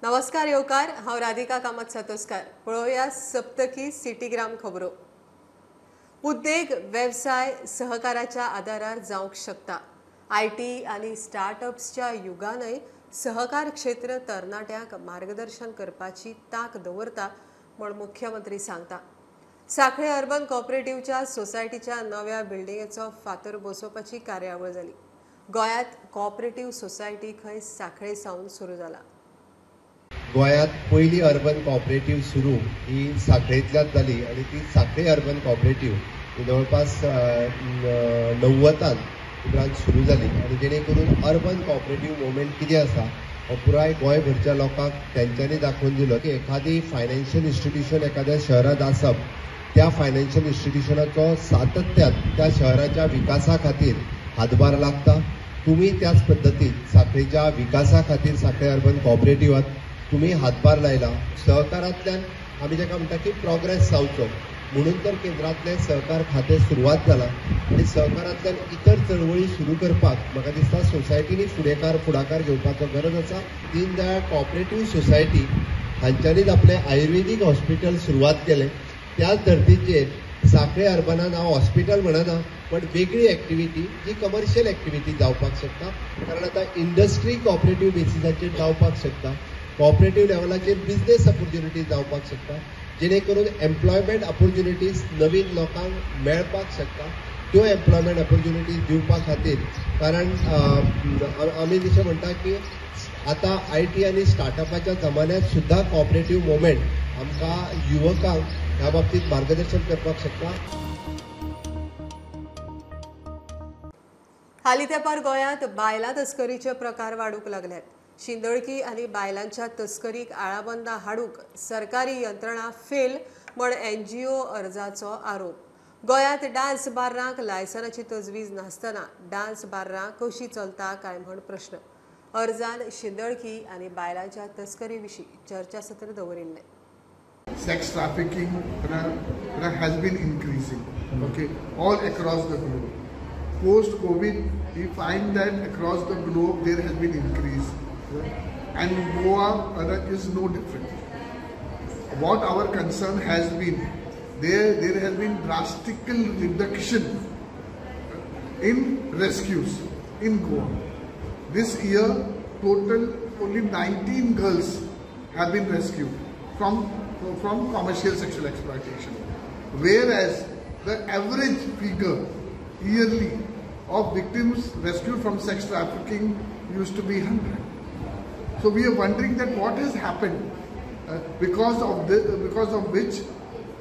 नमस्कार येवकार, हांव राधिका कामत सातोस्कार. पळोवया सप्तकी सिटीग्राम खबरो. उद्देग वेवसाय सहकाराच्या आदारार जावंक शकता. I T आनी स्टार्टअप्सच्या युगानय सहकार क्षेत्र तरणाट्यांक मार्गदर्शन करपाची तांक दवरता म्हूण मुख्यमंत्री सांगता. सांखळे अर्बन कॉपरेटिव्हच्या सोसायटीच्या नव्या बिल्डिंगेचो फातर बसोवपाची कार्यावळ जाली. गोंयांत कॉपरेटिव्ह सोसायटी खंय सांखळे सावन सुरू जाला. गोंयांत पयली अर्बन कॉपरेटिव्ह सुरू ही सांखळेंतल्यान जाली आनी ती सांखळे अर्बन कॉपरेटिव्ह ही जवळपास 90 उपरांत सुरू जाली आनी जेणे करून अर्बन कॉपरेटिव्ह मुवमेंट कितें आसा हो पुराय गोंयभरच्या लोकांक तेंच्यांनी दाखोवन दिलो की एखादी फायनान्शियल इन्स्टिट्यूशन एखाद्या शहरांत आसप, त्या फायनान्शियल इन्स्टिट्यूशनाचो सातत्यान त्या शहराच्या विकासा खातीर हातभार लागता. तुमी त्याच पद्दतीन सांखळेच्या विकासा खातीर सांखळे अर्बन कॉपरेटिव्हात तुमी हातभार लायला. सहकारांतल्यान आमी जेका म्हणटा की प्रोग्रेस जावचो म्हणून तर केंद्रांतलें सहकार खातें सुरवात जाला आनी सहकारांतल्यान इतर चळवळी सुरू करपाक म्हाका दिसता सोसायटींनी फुडाकार घेवपाचो गरज आसा. दीनदयाळ कॉपरेटिव्ह सोसायटी हांच्यांनीच आपलें आयुर्वेदीक हॉस्पिटल सुरवात केलें. त्याच धर्तीचेर सांखळे अर्बनान हांव हॉस्पिटल म्हणना पण वेगळी एक्टिविटी जी कमर्शियल एक्टिविटी जावपाक शकता, कारण आतां इंडस्ट्री कॉपरेटिव्ह बेसिसाचेर जावपाक शकता, कॉपरेटिव्ह लेवलाचेर बिजनेस ऑपॉर्च्युनिटीज जावपाक शकता, जेणे करून एम्प्लॉयमेंट ऑपॉर्च्युनिटीज नवीन लोकांक मेळपाक शकता. त्यो एम्प्लॉयमेंट ऑपॉर्च्युनिटीज दिवपा खातीर, कारण आमी जशें म्हणटा की आतां I T आनी स्टार्टअपाच्या जमान्यांत सुद्दां कॉपरेटिव्ह मुवमेंट आमकां युवकांक ह्या बाबतींत मार्गदर्शन करपाक शकता. हालीं तेंपार गोंयांत बायलां तस्करीचे प्रकार वाडूंक लागल्यात. शिंदळकी आनी बायलांच्या तस्करीक आळाबंदा हाडूंक सरकारी यंत्रणा फेल म्हण एनजीओ अर्जाचो आरोप. गोंयांत डान्स बार्रांक लायसनाची तजवीज नासतना डान्स बार्रां कशी चलता काय म्हण प्रश्न. अर्जान शिंदळकी आनी बायलांच्या तस्करी विशीं चर्चासत्र दवरिल्लें. Sex trafficking has been increasing, okay, all across the globe. Post COVID, we find that across the globe there has been increase, and Goa is no different. What our concern has been, there has been drastic reduction in rescues in Goa. This year, total only 19 girls have been rescued from commercial sexual exploitation, whereas the average figure yearly of victims rescued from sex trafficking used to be 100. So we are wondering that what has happened, because of which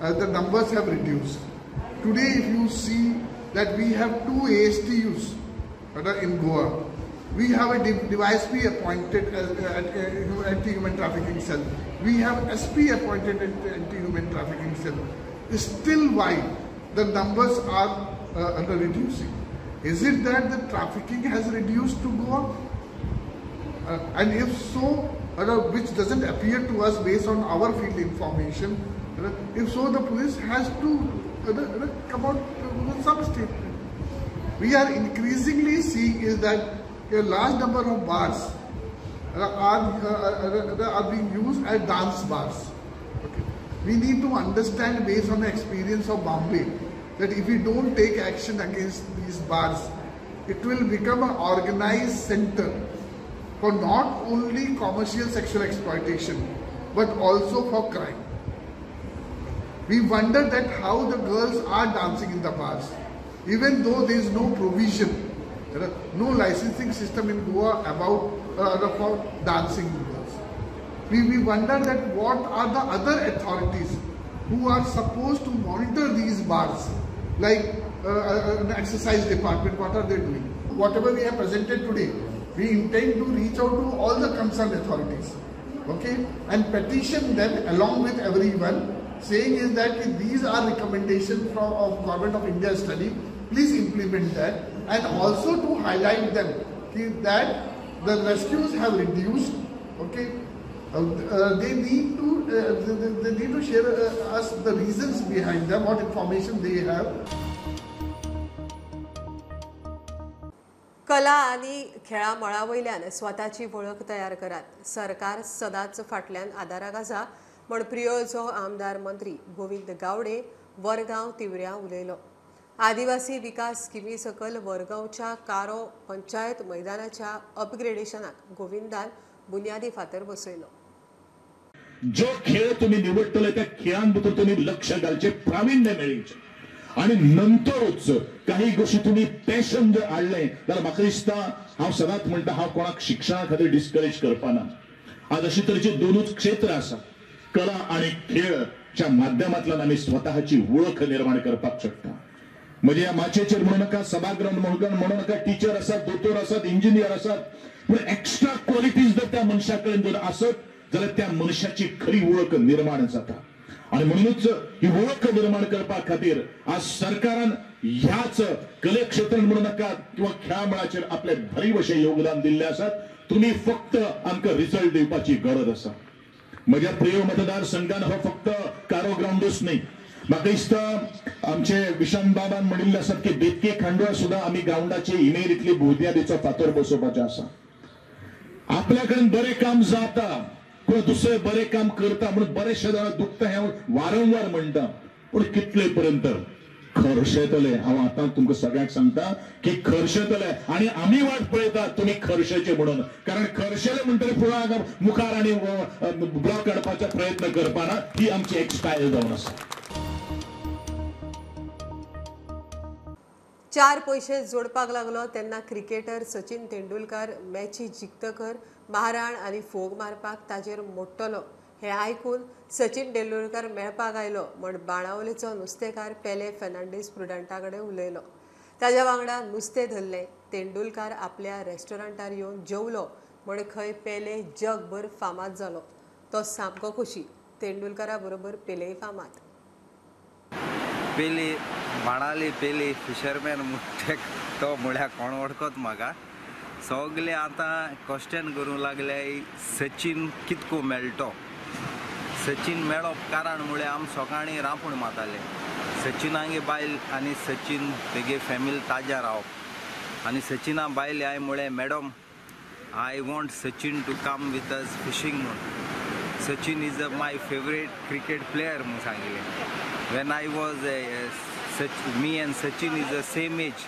the numbers have reduced. Today, if you see that we have 2 ASTUs in Goa, we have a DYSP appointed as anti-human trafficking cell. We have SP appointed at anti-human trafficking cell. Still, why the numbers are under reducing? Is it that the trafficking has reduced to Goa? And if so, which doesn't appear to us based on our field information, if so, the police has to come out with some statement. We are increasingly seeing is that a large number of bars are being used as dance bars. Okay. We need to understand based on the experience of Bombay that if we don't take action against these bars, it will become an organized center for not only commercial sexual exploitation but also for crime. We wonder that how the girls are dancing in the bars, even though there is no provision, no licensing system in Goa about for dancing girls. We wonder that what are the other authorities who are supposed to monitor these bars, like an exercise department, what are they doing? Whatever we have presented today, we intend to reach out to all the concerned authorities, okay, and petition them along with everyone, saying is that these are recommendations from of Government of India study, please implement that, and also to highlight them that the rescues have reduced, okay. They need to share us the reasons behind them, what information they have. कला आनी खेळा मळा वयल्यान स्वताची वळख तयार करात, सरकार सदांच फाटल्यान आदाराक आसा म्हण प्रियोळचो आमदार मंत्री गोविंद गावडे वरगांव तिवऱ्या उलयलो. आदिवासी विकास स्किमी सकल वरगांवच्या कारो पंचायत मैदानाच्या अपग्रेडेशनाक गोविंदान बुनियादी फातर बसयलो. जो खेळ तुम्ही निवडतले त्या खेळां भितर तुम्ही लक्ष घालचे, प्रावीण्य मेळोवचें आणि नंतरूच काही गोष्टी तुम्ही पॅशन जर हाडलें जाल्यार म्हाका दिसता, हांव सदांच म्हणटा, हांव कोणाक शिक्षणा खातीर डिस्करेज करपाना. आज अशी तरेची दोनूच क्षेत्र आसा, कला आणि खेळच्या माध्यमांतल्यान आमी स्वतःची वळख निर्माण करपाक शकता. म्हणजे ह्या माचयेचेर म्हणू नाका, सभागृहान म्हणू नाका, टिचर आसात, दोतोर आसात, इंजिनियर आसात, पूण एक्स्ट्रा क्वॉलिटीज जर त्या मनशा कडेन जर आसत जाल्यार त्या मनशाची खरी वळख निर्माण जाता. आणि म्हणूनच ही वळख निर्माण करपा खातीर आज सरकारान ह्याच कले क्षेत्रान म्हणू नाका किंवा खेळा मळाचेर आपले भरीव अशें योगदान दिल्लें आसात. तुमी फक्त आमकां रिजल्ट दिवपाची गरज आसा. म्हज्या प्रिय मतदारसंघान हो फक्त कारो ग्रावंडूच न्ही, म्हाका दिसता आमचे विशांत बाबान म्हणिल्लें आसात की बेतके खांडोळ सुद्दां आमी ग्रावंडाचे इमेरींतली बुन्यादीचो फातर बसोवपाचो आसा. आपल्या कडेन बरें काम जाता पूण दुसरे बरें काम करता म्हणून बरेचशे जाणां दुखता हें हांव वारंवार म्हणटा, पूण कितले पर्यंत खर्शेतले हांव आतां तुमकां सगळ्यांक सांगता की खर्शेतले आनी आमी वाट पळयतात तुमी खर्शेचे म्हणून, कारण खर्शेले म्हणटकीर फुडें मुखार आनी ब्लॉक काडपाचो प्रयत्न करपाना, ही आमची एक स्टायल जावन आसा. 4 पयशे जोडपाक लागलो तेन्ना क्रिकेटर सचिन तेंडुलकर मॅची जिखतकर माराण आनी फोग मारपाक ताजेर मोडटलो हें आयकून सचिन तेंडुलकर मेळपाक आयलो म्हण बाणावलेचो नुस्तेकार पेले फेर्नांडीस प्रुडंटा कडेन उलयलो. ताज्या वांगडा नुस्तें धरलें. तेंडुलकार आपल्या रेस्टॉरंटार येवन जेवलो म्हण खंय पेले जगभर फामाद जालो. तो सामको खोशी. तेंडुलकरा बरोबर पेलेय फामाद. पेले बाणावले पेले फिशरमॅन म्हणटा तो म्हळ्यार कोण वळखत म्हाका. सगळे आतां क्वेश्चन करूंक लागले सचिन कितको मेळटो. सचिन मेळप कारण म्हळ्यार आमी सकाळीं रांपूण मारताले. सचिनागे बायल आनी सचिन तेगे फॅमिली ताज्या रावप आनी सचिना बायल हांवें म्हळें, madam I want Sachin to come with us fishing म्हूण. Sachin is a my favourite cricket player म्हूण सांगिल्लें. When I was me and Sachin is the same age.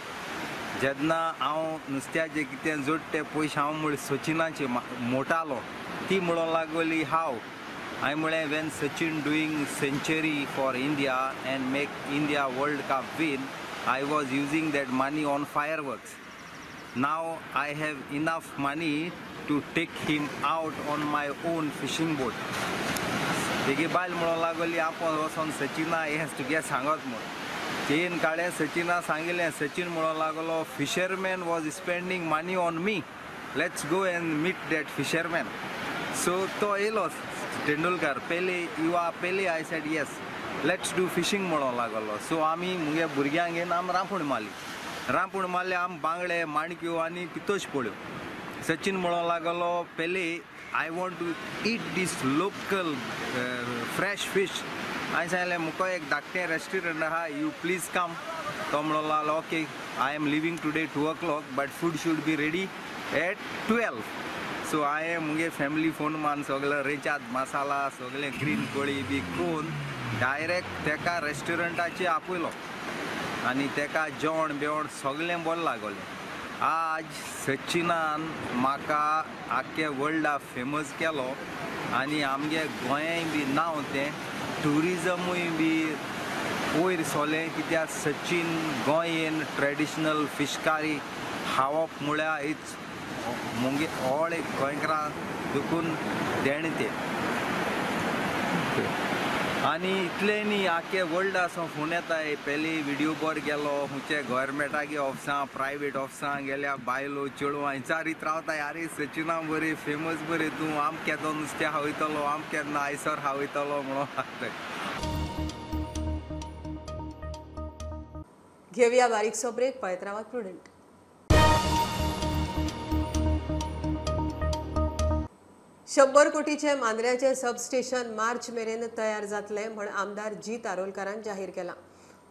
जेन्ना हांव नुस्त्याचे कितें जोडटे पयशे हांव म्हळ्यार सचिनाचे मोटालो. ती म्हणूंक लागली हांव हांवें म्हळें, when Sachin doing century for India and make India world cup win, I was using that money on fireworks. Now I have enough money to take him out on my own fishing boat. तेगे बायल म्हणूंक लागली आपूण वचोन सचिना हें तुगे सांगत म्हूण. चेन काडलें, सचिना सांगिल्लें. सचिन म्हणूंक लागलो, fisherman was spending money on me, let's go and meet that fisherman. So तो येयलो Tendulkar, Pele you are Pele, I said yes, let's do fishing म्हणूंक लागलो. सो आमी मुगे भुरग्यांक घेवन आमी रांपूण मारली. रांपूण मारले आमी बांगडे माणक्यो आनी पितोश पळ्यो. सचिन म्हणूंक लागलो, Pele I want to eat this local fresh fish. हांवें सांगलें, मुको एक धाकटें रेस्टॉरंट आहा, you please come. तो म्हणूंक लागलो, okay, I am leaving today 2 o'clock but food should be ready at 12. So हांवें मुगे फॅमिली फोन मारून सगळो रेचाद मसाला सगळें ग्रीन कोळी बी करून डायरेक्ट तेका रेस्टॉरंटाचेर आपयलो आनी तेका जेवण बेवण सगळें बरें लागलें. आज सचिनान म्हाका आख्खे वर्ल्डा फेमस केलो आनी आमगे गोंयांय बी नांव तें ट्युरिजमूय बी वयर सरलें, कित्याक सचिन गोंयेन ट्रेडिशनल फिशकारी खावप म्हळ्यार it's मुगे ऑल एक गोंयकारांक देखून देणें तें. आनी इतलें न्ही, आख्खे वर्ल्डा फोन येताय. पयलीं व्हिडियो बरो गेलो, खंयचे गोवोरमेंटागे ऑफिसां प्रायवेट ऑफिसां गेल्या बायलो चेडवां विचारीत रावताय, आरे सचिना बरें फेमस बरें तूं, आम केदो नुस्तें खावयतलो, आम केन्ना आयसर खावयतलो म्हणून लागताय. घेवया बारीकसो ब्रेक, पळयत रावात प्रुडंट. 100 कोटीचे मांद्र्याचे सबस्टेशन मार्च मेरेन तयार जातले म्हण आमदार जीत आरोलकारान जाहीर केला.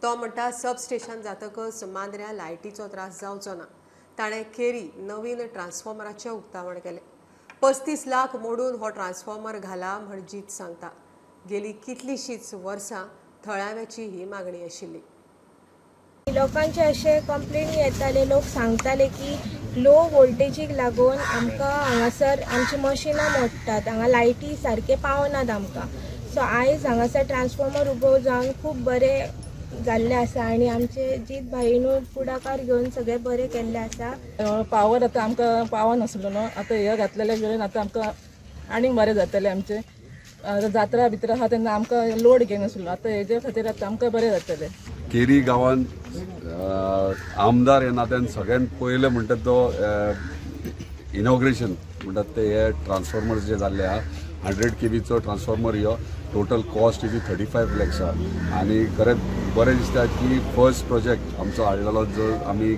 तो म्हणटा सबस्टेशन जातकच मांद्र्या लायटीचो त्रास जावचो ना. ताणें केरी नवीन ट्रान्सफॉर्मराचें उक्तावण केलें. 35 लाख मोडून हो ट्रान्सफॉर्मर घाला म्हण जीत सांगता. गेली कितलीशींच वर्सां थळाव्याची ही मागणी आशिल्ली. लोकांचे अशे कंप्लेनी येताले, लोक सांगताले की लो वोल्टेजीक लागून आमकां हांगासर आमची मशिनां मोडटात, हांगा लायटी सारके पावनात आमकां. सो आयज हांगासर ट्रान्सफॉर्मर उबो जावन खूब बरें जाल्लें आसा आनी आमचे जीत भाईनूय फुडाकार घेवन सगळें बरें केल्लें आसा. पावर आतां आमकां पावनासलो न्हू, आतां हे घातलेल्या कडेन आतां आमकां आनीक बरें जातलें आमचें. आतां जात्रा भितर आसा तेन्ना आमकां लोड घेयनासलो, आतां हेजे खातीर आतां आमकां बरें जातलें. केरी गांवांत आमदार ह्या नात्यान सगळ्यात पयलें म्हणटा तो इनॉग्रेशन म्हणटात ते हे ट्रान्सफॉर्मर जे जाल्ले आहा 100 केवीचो ट्रान्सफॉर्मर ह्यो टोटल कॉस्ट is 35 lakhs आहा. आनी खरेंच बरें दिसता की फर्स्ट प्रोजेक्ट आमचो हाडलेलो जो आमी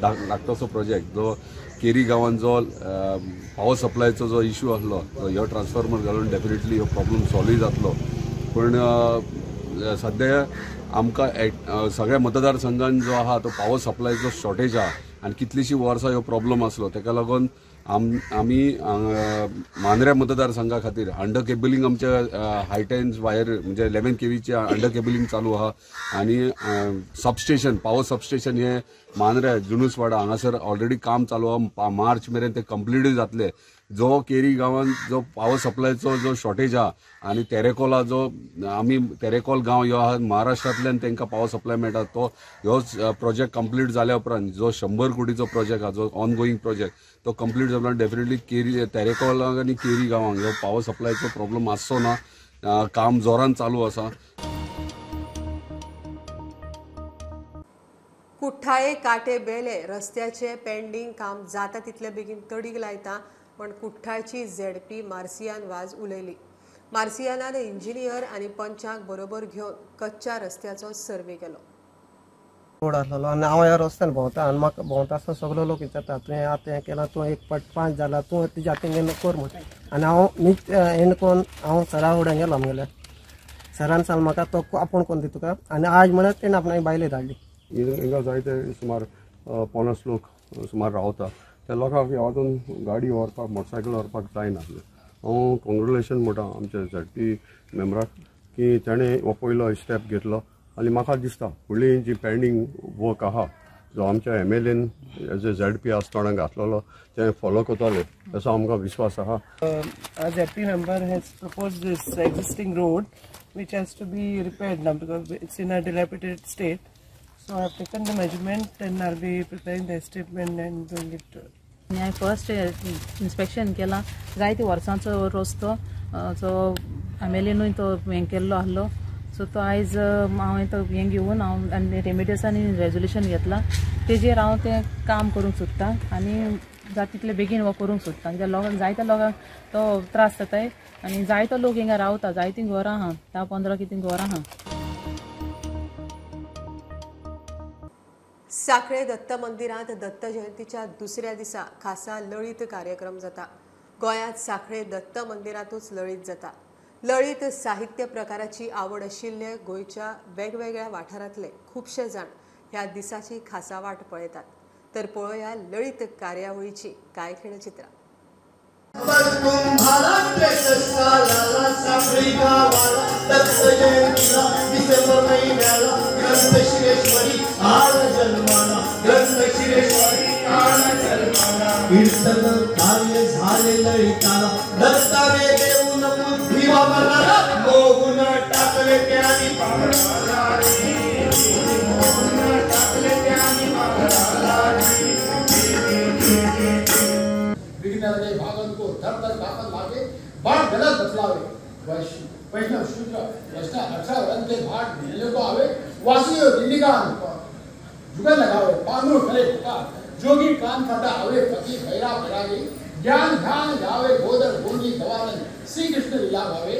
धाकटोसो प्रोजेक्ट जो केरी गांवांत जो पावर सप्लायचो जो इशू आसलो तो ह्यो ट्रान्सफॉर्मर घालून डेफिनेटली ह्यो प्रॉब्लम सॉल्वूय जातलो. पूण सद्या आमकां सगळ्या मतदारसंघान जो आहा तो पावर सप्लायचो शॉर्टेज आहा आनी कितलींशीं वर्सां ह्यो प्रॉब्लम आसलो, तेका लागून आमी मांद्र्या मतदारसंघा खातीर अंडर केबलिंग आमच्या हायटेन्स वायर म्हणजे 11 केवीचे अंडर केबलिंग चालू आहा आनी सबस्टेशन पावर सबस्टेशन हे मांद्र्या जुनूसवाडा हांगासर ऑलरेडी काम चालू आहा. मार्च मेरेन ते कंप्लीटूय जातले. जो केरी गांवांत जो पावर सप्लायचो जो शॉर्टेज आहा आनी तेरेकोला जो आमी तेरेकोल गांव ह्यो आहा महाराष्ट्रांतल्यान तांकां पावर सप्लाय मेळटा तो ह्यो प्रोजेक्ट कंप्लीट जाल्या उपरांत जो 100 कोटीचो प्रोजेक्ट आहा जो ऑनगोईंग प्रोजेक्ट तो कंप्लीट जाल्या उपरांत डेफिनेटली केरी तेरेकोलाक आनी केरी गांवांक ह्यो पावर सप्लायचो प्रॉब्लम आसचो ना. काम जोरान चालू आसा. कुठ्ठाळे काटे बेले रस्त्याचे पेंडींग काम जाता तितले बेगीन तडीक लायता पण कुठ्ठाळची झेडपी मार्सियान वाज उलयली. मार्सियानान इंजिनियर आनी पंचांक बरोबर घेवन कच्च्या रस्त्याचो सर्वे केलो. रोड आसलेलो आनी हांव ह्या रस्त्यान भोंवता आनी म्हाका भोंवता आसतना सगलो लोक विचारता तुवें आतां हें केलां, तूं 1 पट 5 जाला, तूं तुज्या हातीन कर म्हण. आनी हांव नीट हें करून हांव सरा फुडें गेलो आमगेल्या सरान सांगलें म्हाका तो आपूण कोण दी तुका आनी आज म्हणत तेणें आपणाक बायले धाडली. हिंगा जायते सुमार 50 लोक सुमार रावता, त्या लोकांक ह्या वाटेन गाडी व्हरपाक मोटरसायकल व्हरपाक जायनासलें. हांव कॉंग्रेच्युलेशन म्हणटा आमच्या झेडपी मेंबराक की ताणें हो पयलो स्टेप घेतलो आनी म्हाका दिसता फुडली जी पेंडींग वर्क आहा जो आमच्या एमएलएन एज अ झेडपी आसतना घातलेलो ते फॉलो करतले असो आमकां विश्वास आहा. ZP member has proposed this existing road which has to be repaired now because it's in a dilapidated state. So I have taken the measurement and I'll be preparing the statement and doing it. हांवें first inspection केलां जायते वर्सांचो रस्तो so एमएलएनूय तो हें केल्लो आसलो. So तो आयज हांवें तो हें घेवन हांव आनी रेमिडियस आनी रेजोल्युशन घेतलां तेजेर हांव तें काम करूंक सोदतां आनी जाता तितले बेगीन हो करूंक सोदतां कित्याक लोकांक जायत्या लोकांक तो त्रास जाताय आनी जायतो लोक हिंगा रावता, जायतीं घरां आहा, 10-15 कितें घरां आहा. साखळे दत्त मंदिरांत दत्त जयंतीच्या दुसऱ्या दिसा खासा लळीत कार्यक्रम जाता. गोंयांत साखळे दत्त मंदिरांतूच लळीत जाता. लळीत साहित्य प्रकाराची आवड आशिल्ले गोंयच्या वेगवेगळ्या वाठारांतले खुबशे जाण ह्या दिसाची खासा वाट पळयतात. तर पळोवया लळीत कार्यावळीची कांय खिणचित्रां. कीर्तन कार्य झाले ललिताला दत्ताने देऊन बुद्धी वापरला मोहून टाकले त्यानी पापडाला मोहून टाकले त्यानी पापडाला. विघ्न भागन को धर धर भागन लागे बाट गलत बतलावे वैष्णव शूद्र वैष्णव 18 रंग के भाट मिलने को आवे वासुदेव दिंडिगान जुगल लगावे पांडु करे पुकार जोगी कान फटा आवे फकीर भैरा भैरागी ज्ञान ध्यान गावे गोदर गोंडी गवानंद श्री कृष्ण लीला भावे.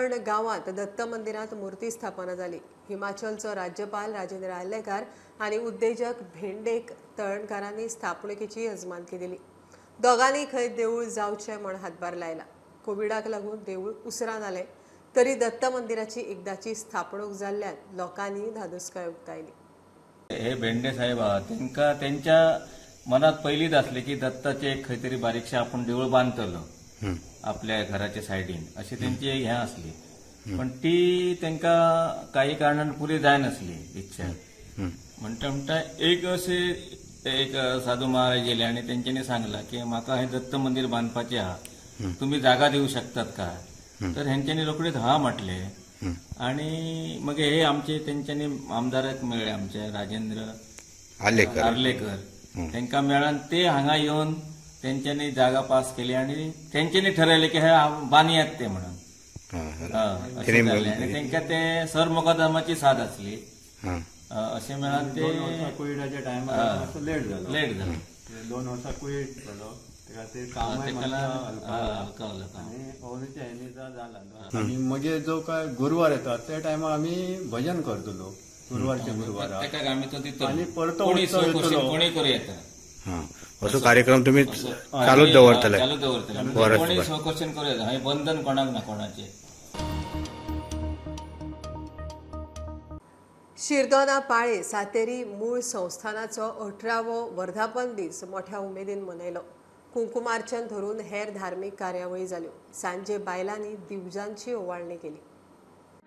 तळण गांवांत दत्त मंदिरांत मूर्ती स्थापना जाली. हिमाचलचो राज्यपाल राजेंद्र आर्लेकार आनी उद्देजक भेंडेक तळणकारांनी स्थापणुकेची यजमानकी दिली. दोगांनी खंय देवूळ जावचें म्हण हातभार लायला. कोविडाक लागून देवूळ उसरान आलें तरी दत्त मंदिराची एकदाची स्थापणूक जाल्ल्यान लोकांनी धादोसकाय उक्तायली. हे भेंडे साहेब आहा तांकां तेंच्या मनात पयलींच आसलें की दत्ताचें एक खंय तरी बारीकशें आपूण देवूळ बांदतलो आपल्या घराच्या सायडीन, अशी तेंची एक हें आसली. पण ती तांकां काही कारणान पुरी जायनासली इच्छा. म्हणटा म्हणटा एक अशे एक साधू महाराज येयले आनी तेंच्यांनी सांगलां की म्हाका हें दत्त मंदीर बांदपाचें आहा, तुमी जागा दिवं शकतात काय? तर हेंच्यांनी रोखडीच हा म्हटलें आनी मगीर हे आमचे तेंच्यांनी आमदाराक मेळ्ळे, आमचे राजेंद्र आर्लेकर तांकां मेळ्ळान ते हांगा येवन तेंच्यांनी जागा पास केली आनी तेंच्यांनी ठरयलें की हे बांदयात ते म्हणून. अशें जालें आनी तांकां ते सर मुकादमाची साथ आसली अशें मेळान ते कोविडाच्या टायमार लेट जालो, लेट जालो 2 वर्सां कोवीड जालो, आनी मगीर जो काय गुरवार येता त्या टायमार आमी भजन करतलो, गुरवारचे गुरवारा आनी परतो उत्सव येता. असो कार्यक्रम तुम्ही चालूच दवरतले, चालू दवरतले, कोणी क्वेश्चन करूं येता, हें बंधन कोणाक ना कोणाचें. शिरदोना पाळे सातेरी मूळ संस्थानाचो 18वो वर्धापन दीस मोठ्या उमेदीन मनयलो. कुंकुमार्चन धरून हेर धार्मीक कार्यावळी जाल्यो. सांजे बायलांनी दिवजांची ओवाळणी केली.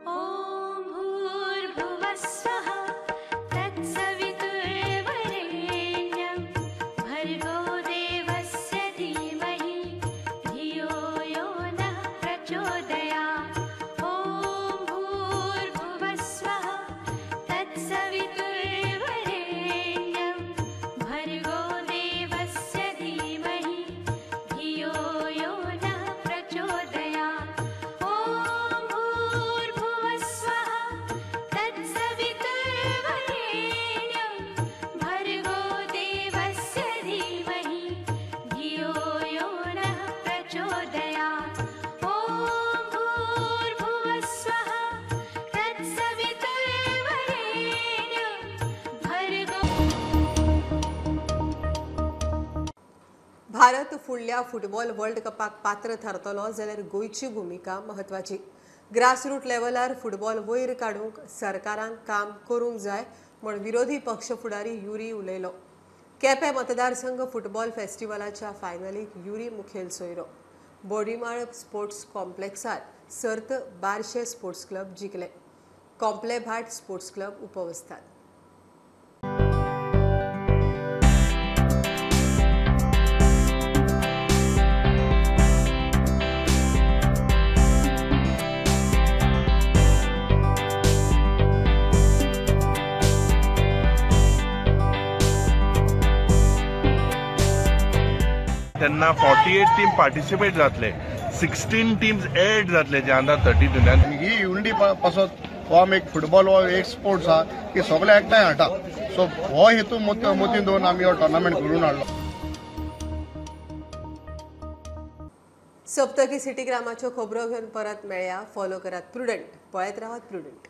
ओम भूर्भुवः स्वः तत्सवितुर्वरेण्यं भर्गो देवस्य धीमहि धियो यो नः प्रचोदयात्. ॐ भूर्भुवः स्वः तत्सवितुर्वरेण्यं भर्गो देवस्य धीमहि धियो यो नः प्रचोदयात्. ॐ भूर्भुवः स्वः तत्सवितुर्वरेण्यं भर्गो देवस्य धीमहि धियो यो नः प्रचोदयात्. ॐ भूर्भुवः स्वः तत्सवितुर्वरेण्यं भर्गो. भारत फुडल्या फुटबॉल वर्ल्ड कपाक पात्र थारतलो जाल्यार गोंयची भुमिका म्हत्वाची. ग्रासरूट लेवलार फुटबॉल वयर काडूंक सरकारान काम करूंक जाय म्हूण विरोधी पक्ष फुडारी युरी उलयलो. केपें मतदारसंघ फुटबॉल फेस्टिवलाच्या फायनलीक युरी मुखेल सोयरो. बोडीमाळ स्पोर्ट्स कॉम्प्लेक्सार सर्त बारशे स्पोर्ट्स क्लब जिखले. कॉम्प्लेभाट स्पोर्ट्स क्लब उपवस्थात. तेन्ना 48 टीम पार्टिसिपेट जातले, 16 टीम्स एड जातले जे अंडर 32. ही युनिटी पासत हो आमी एक फुटबॉल हो एक स्पोर्ट्स आहा की सगळे एकठांय हाडटा. सो हो हेतू मोतीन दवरून आमी हो टोर्नामेंट घडोवन हाडलो. सप्तकी सिटीग्रामाच्यो खबरो घेवन परत मेळया. फॉलो करात प्रुडंट, पळयत रावात प्रुडंट.